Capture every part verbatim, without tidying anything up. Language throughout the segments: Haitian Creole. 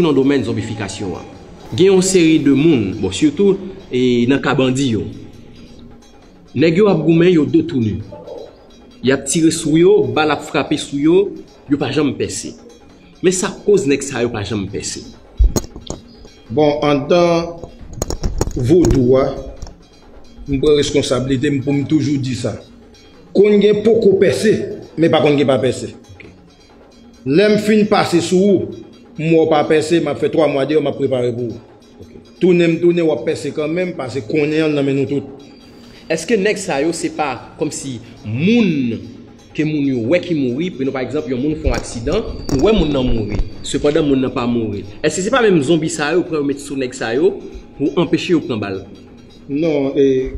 nan domèn zonbifikasyon an. Gen yon seri de moun, bon, sitou e, nan ka bandi yo. Nèg yo ap goumen, yo do tounen. Y ap tire sou yo, bal ap frape sou yo, yo pa janm pèse. Men sa k koz nèg sa yo pa janm pèse? Bon, anndan vodou a, m pran reskonsablite m pou m toujou di sa. Konn gen poko pèse, men pa konn gen pa pèse. Lè m fin pase sou ou, m wè w pa pèse, m ap fè twa mwa deyò, m ap prepare pou ou. Tounen m tounen, w ap pèse kanmenm, pase konnen an nan men nou tout. Èske nèg sa yo se pa kòmsi moun ke moun yo wè ki mouri? Pran pa egzanp, yon moun fè yon aksidan, ou wè moun nan mouri, sepandan moun nan pa mouri. Èske se pa menm zonbi sa yo pran yo met sou nèg sa yo pou anpeche yo pran bal? Non, e,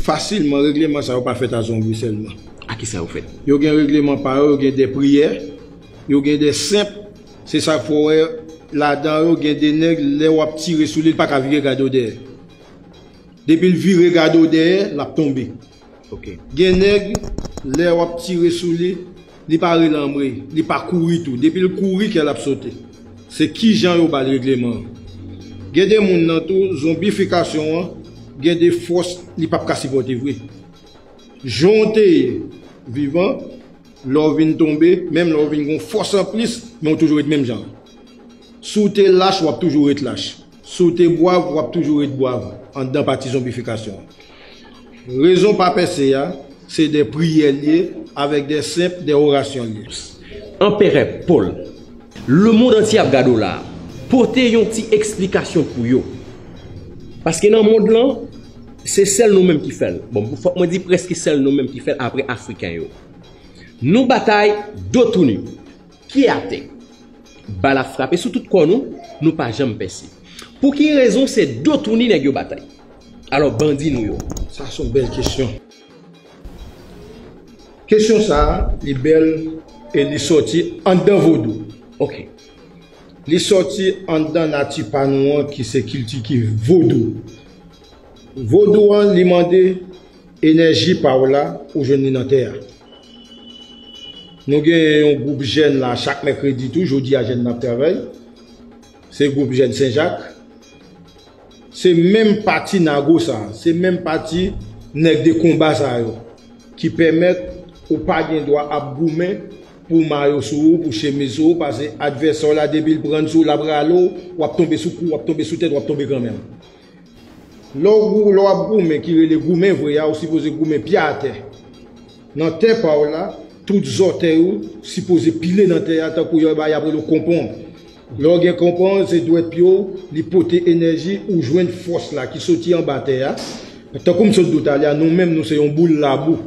fasilman, regleman sa yo pa fèt a zonbi sèlman. A ki sa yo fèt? Yo gen regleman pa yo, yo gen de priyè, yo gen de senp. Se sa k fè w wè ladan yo gen de nèg, lè w ap tire sou li, li pa ka vire gade w dèyè. Depi l vire gade w dèyè, l ap tonbe. Ok. Gen nèg, lè w ap tire sou li, li pa rele anmwe, li pa kouri tou. Depi l kouri, kè l ap sote. Se kijan yo ba l regleman an. Gen de moun nan tou, zonbifikasyon an, gen de fòs li p ap ka sipòte vre. Jan w te ye vivan, lè w vin tonbe, menm lè w vin gen yon fòs anplis, men w toujou ret menm jan. Si w te lach, w ap toujou ret lach. Si w te bwav, w ap toujou ret bwav anndan pati zonbifikasyon an. Rezon pa pèse a, se de priyè l ye, avèk de senp, de orasyon l ye. Anperè Pòl, lemonn antye ap gade w la. Pote yon ti eksplikasyon pou yo. Paske nan mond lan, se sèl nou menm ki fè l. Bon, fòk mwen di prèske sèl nou menm ki fè l apre Afriken yo. Nou batay do tounen, pye atè. Bal ap frape sou tout kò nou, nou pa janm pèse. Pou ki rezon se do tounen nèg yo batay? Alò, bandi nou yo. Sa se yon bèl kesyon. Kesyon sa a, li bèl e li sòti anndan vodou. Ok. Li sòti anndan nati pa nou an ki se kilti ki vodou. Vodou an, li mande enèji pa w la, ou jwenn li nan tè a. Nou gen yon gwoup jèn la chak mèkredi tou, jodi a jèn nan ap travay. Se gwoup jèn Senjak. Se menm pati nago sa, se menm pati nèg de konba sa yo ki pèmèt ou pa gen dwa ap goumen pou mayo sou ou, pou chemiz sou ou, pase advèsè w la depi l pran sou w, l ap rale w, w ap tonbe sou kou, w ap tonbe sou tèt, w ap tonbe kanmenm. Lè w gou- lè w ap goumen ki rele goumen vre a, ou sipoze goumen pye atè. Nan tè pa w la, tout zòtèy ou sipoze pile nan tè a tankou yo bay apre l konpon. Lè w gen konpon, se dwèt pye w, li pote enèji, ou jwenn fòs la ki soti anba tè a. Tankou m sot di w talè a, nou menm nou se yon boul labou.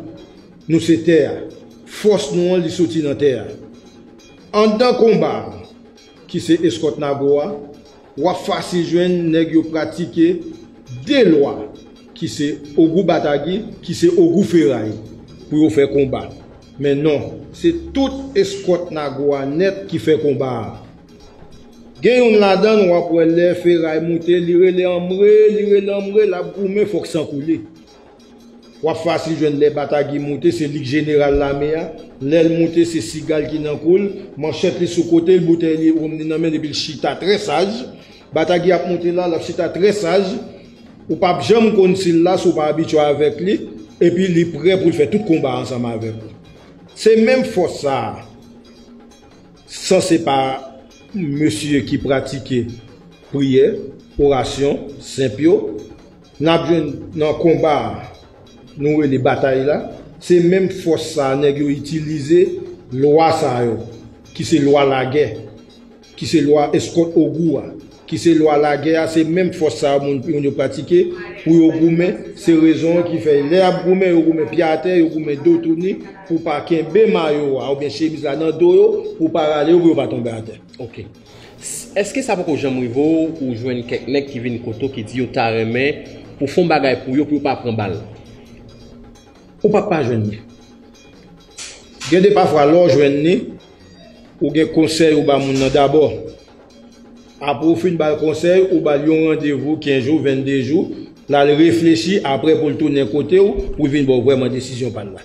Nou se tè a. Fòs nou an, li soti nan tè a. Anndan konba a, ki se eskòt nago a, w ap fasil jwenn nèg yo pratike de lwa, ki se ogou batagi, ki se ogou feray, pou yo fè konba. Men non, se tout eskòt nago a nèt ki fè konba a. Gen youn ladan n w ap wè lè feray moute, li rele anmwe, li rele anmwe, l ap goumen, fòk san koule. W ap fasil jwenn lè batagi moute, se li k jeneral lame a. Lè l moute, se siga l ki nan kou l, manchèt li sou kote l, boutèy li wonm li nan men l, epi l chita trè saj. Batagi ap moute la, l ap chita trè saj. Ou p ap janm konn si l la si w pa abitye avèk li, epi li prè pou l fè tout konba ansanm avèk ou. Se menm fòs sa a. Sanse pa mesye ki pratike priyè, orasyon, senp yo, n ap jwenn nan konba a nou rele batay la, se menm fòs sa a nèg yo itilize lwa sa yo, ki se lwa lagè, ki se lwa eskòt ogou a, ki se lwa lagè a, se menm fòs sa a moun, moun yo pratike pou yo goumen. Se rezon an ki fè lè y ap goumen, yo goumen pye atè, yo goumen do tounen pou pa kenbe mayo a oubyen chemiz la nan do yo, pou pa rale yo, pou yo pa tonbe atè. Ok. S- Èske sa poko janm rive w ou jwenn kèk nèg ki vin kote w ki di yo ta renmen pou fè yon bagay pou yo, pou yo pa pran bal? Ou p ap pa jwenn li. Gen de pafwa lè w jwenn li, ou gen konsèy ou ba moun nan dabò. Apre w fin ba l konsèy, ou ba l yon randevou kenz jou, vennde jou, l al reflechi, apre pou l tounen kote w, pou l vin ba w vrèman desizyon pa l la.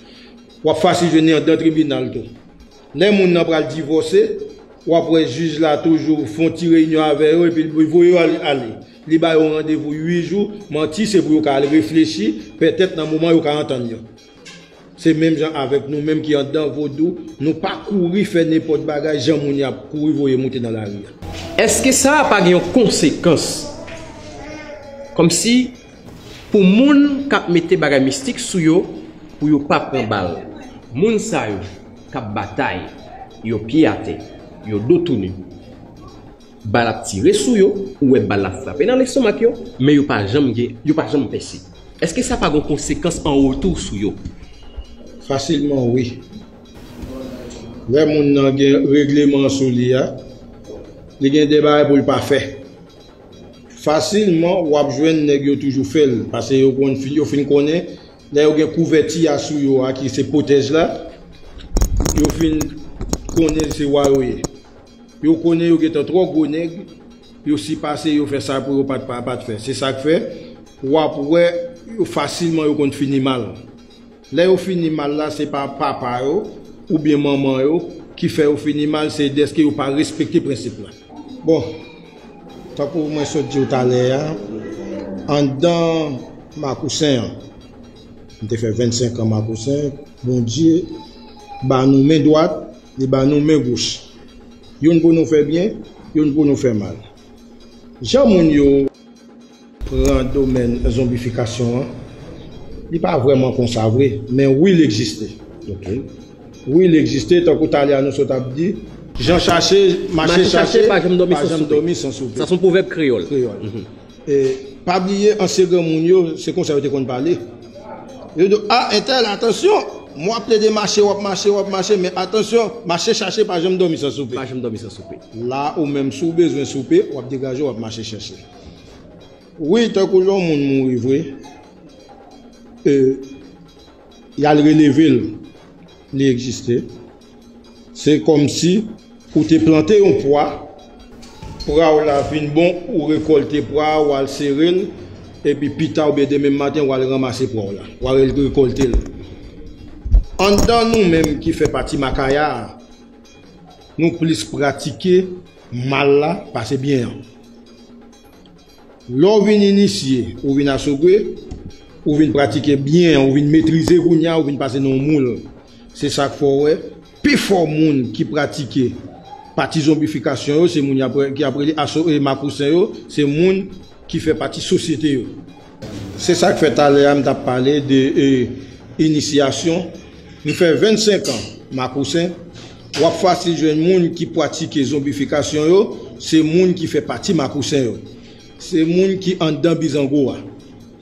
W ap fasil jwenn li anndan tribinal tou. Lè moun nan pral divòse, W ap wè jij la toujou fè yon ti reyinyon avè yo, epi li voye yo al- ale. Li ba yo randevou uit jou, manti, se pou yo ka al reflechi, petèt nan moman yo ka antann yo. Se menm jan avèk nou menm ki anndan vodou, nou pa kouri fè nenpòt bagay jan moun y ap kouri voye moute nan lari a. Èske sa a pa gen yon konsekans? Kòmsi pou moun k ap mete bagay mistik sou yo, pou yo pa pran bal. Moun sa yo k ap batay, yo pye atè, yo do tounen. Bal ap tire sou yo, ou wè bal la frape nan lestomak yo, men yo pa janm gen, yo pa janm pèse. Èske sa pa gen konsekans an retou sou yo? Fasilman, wi. Lè moun nan gen regleman sou li a, li gen de bagay pou l pa fè. Fasilman, w ap jwenn nèg yo toujou fè l, paske yo konn fin, yo fin konnen, lè yo gen kouvèti a sou yo a, ki se pwotèj la, yo fin konnen se wa yo ye. Yo konnen yo gentan twò gwo nèg, yo sipase yo fè sa pou yo pa t pa, pa t fè. Se sa k fè, w ap wè yo fasilman yo konn fini mal. Lè yo fini mal la, se pa papa yo oubyen manman yo ki fè yo fini mal, se dèske yo pa respekte prensip la. Bon, tankou mwen sot di w talè a, anndan Makousen an, m te fè vennsenk an Makousen, Bondye ba nou men dwat, li ba nou men goch. Youn pou nou fè byen, youn pou nou fè mal. Jan moun yo pran domèn zonbifikasyon an, li pa vrèman konsa vre, men wi, li egziste. Ok. Wi, li egziste, tankou talè a nou sot ap di, jan chache, mache chache, pa janm dòmi san soupe. Sa se yon pwovèb kreyòl. Kreyòl. E, pa bliye, ansyen granmoun yo, se konsa yo te konn pale. Yo di, a, entèl, atansyon, mwen ap plede mache, w ap mache, w ap mache, men atansyon, mache chache, pa janm dòmi san soupe. Pa janm dòmi san soupe. La, ou menm, si w bezwen soupe, w ap degaje, w ap mache chache. Wi, tankou lè yon moun mouri vre, e, y al releve l, li egziste. Se kòmsi ou te plante yon pwa, pwa w la vin bon, ou rekòlte pwa a, w al sere l, epi pita oubyen demen maten, w al ranmase pwa w la, w al rekòlte l. Anndan nou menm ki fè pati Makaya a, nou plis pratike mal la pase byen an. Lè w vin inisye, ou vin asogwe, ou vin pratike byen an, ou vin metrize kounye a, ou vin pase nan yon moul. Se sa k fè w wè, pifò moun ki pratike pati zonbifikasyon yo, se moun y ap, ki ap rele aso-, e, makousen yo, se moun ki fè pati sosyete yo. Se sa k fè talè a m t ap pale de, e, inisyasyon. M fè vennsenk an makousen. W ap fasil jwenn moun ki pratike zonbifikasyon yo, se moun ki fè pati makousen yo. Se moun ki anndan bizango a.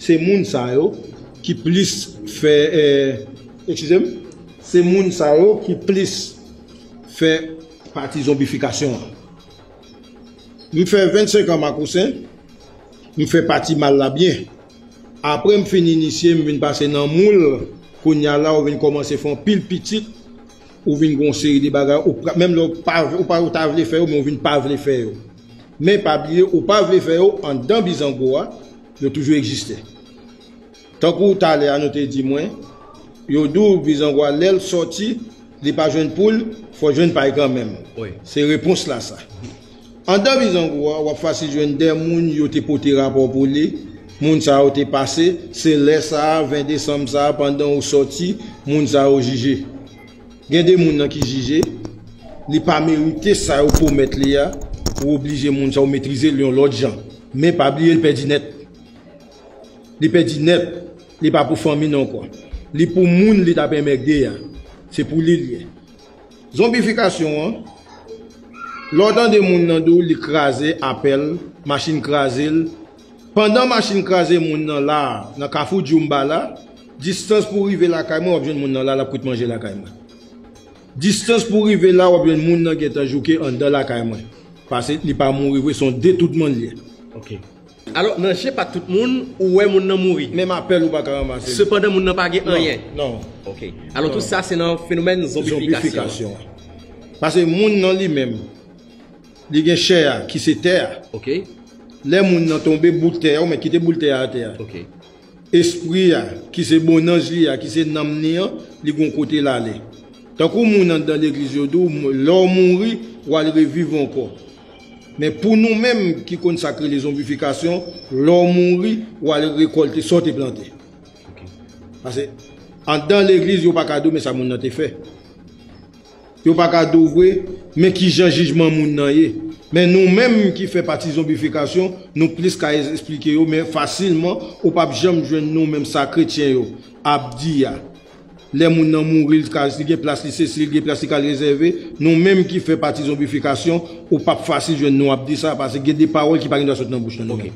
Se moun sa yo ki plis fè, e, eskize m, se moun sa yo ki plis fè pati zonbifikasyon an. M fè vennsenk an makousen, m fè pati mal la byen. Apre m fin inisye, m vin pase nan moul, kounye a la, ou vin kòmanse fè yon pil pitit, ou vin gen yon seri de bagay, ou pra-, menm lè ou pa, ou pa, ou ta vle fè yo, men ou vin pa vle fè yo. Men pa bliye, ou pa vle fè yo, anndan bizango a, yo toujou egziste. Tankou talè a nou te di mwen, yo di w bizango a lè l sòti, li pa jwenn poul, fò jwenn pay kanmenm. Wi. Se repons la sa. Anndan bizango a, w ap fasil jwenn de moun yo te pote rapò pou li, moun sa yo te pase, se lè sa a, ven desanm sa a, pandan ou sòti, moun sa yo jije. Gen de moun nan ki jije, li pa merite sa yo pwomèt li a, ou oblije moun sa yo metrize l yon lòt jan. Men pa bliye l pèdi nèt. Li pèdi nèt, li pa pou fanmi n ankò. Li pou moun li t ap enmègde a. Se pou li l ye. Zonbifikasyon an, lè w tande moun nan di w li kraze apèl, machin kraze l, pandan machin kraze moun nan la, nan kafou Djoumba la, distans pou rive lakay mwen, w ap jwenn moun nan la, l ap kwit manje lakay mwen. Distans pou rive la, w ap jwenn moun nan gentan jouke anndan lakay mwen. Paske li pa mouri vre, se yon detoudman l ye. Ok. Alò, nan je pa tout moun, ou wè moun nan mouri. Menm apèl ou pa ka ranmase li. Sepandan, moun nan pa gen anyen. Non. Ok. Alò, tou sa, se nan fenomèn zonbifikasyon. Zonbifikasyon. Paske moun nan li menm, li gen chè a, ki se tè a. Ok. Lè moun nan tonbe, bout tè a, ou mèt kite bout tè a atè a. Ok. Espri a, ki se bonnanj li a, ki se nanm li an, li gon kote l ale. Tankou moun anndan legliz yo di w, lè w mouri, w al reviv ankò. Men pou nou menm ki konn sa k rele zonbifikasyon, lè w mouri, w al rekòlte sa w te plante. Paske anndan legliz, yo pa ka di w men sa moun nan te fè. Yo pa ka di w vre men ki jan jijman moun nan ye. Men nou menm ki fè pati zonbifikasyon, nou plis ka esplike yo, men fasilman, ou p ap janm jwenn nou menm sa kretyen yo ap di a. Lè moun nan mouri, li ka, li gen plas li sesi, li gen plas li ka rezève. Nou menm ki fè pati zonbifikasyon, ou p ap fasil jwenn nou ap di sa, paske gen de pawòl ki pa gen dwa sot nan bouch nan nou menm.